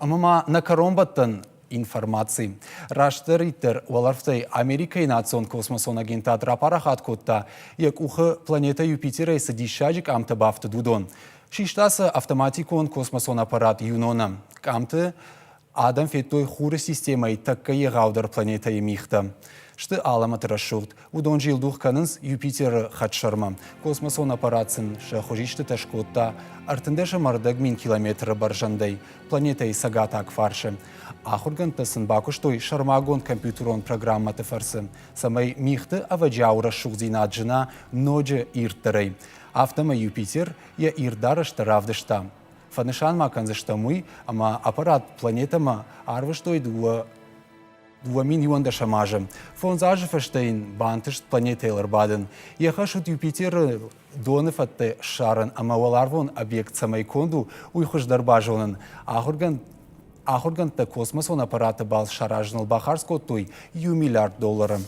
Ӕмӕ ма нӕ кӕронбӕттӕн информаци. Растдӕриддӕр уӕлӕрвтӕй Америкӕйы национ космосон агентад рапарахат кодта, йӕ къухы планетӕ Юпитерӕй цы диссаджы къамтӕ бафтыд, уыдон. Систа сӕ автоматикон космосон аппарат Юнона. Къамты адӕм федтой Хуры системӕйы тӕккӕ егъаудӕр планетӕйы мигътӕ. Сты алӕмӕты рӕсугъд. Уыдон зилдух кӕнынц Юпитеры хӕдсӕрмӕ. Космосон аппарат сын сӕ хуызистытӕ скодта 135 километры бӕрзӕндӕй планетӕйы цӕгатаг фарсы. Ахуыргӕндтӕ сын бакуыстой сӕрмагонд компьютерон программӕты фӕрцы, цӕмӕй мигъты ӕвӕджиауы рӕсугъддзинад зына ноджы ирддӕрӕй. Афтӕмӕй Юпитер йӕ ирд дарӕстӕ равдыста. Фӕнысан ма кӕндзыстӕм уый, ӕмӕ аппарат планетӕмӕ арвыстой 2011 азы. Фондз азы фӕстӕ йын бантыст планетӕйыл ӕрбадын. Йӕ хӕс уыд Юпитеры доны фӕдтӕ ссарын ӕмӕ уӕларвон объект цӕмӕй конд у, уый хуыздӕр базонын. Ахуыргӕндтӕ космосон аппараты балц саразыныл бахардз кодтой иу миллиард доллары.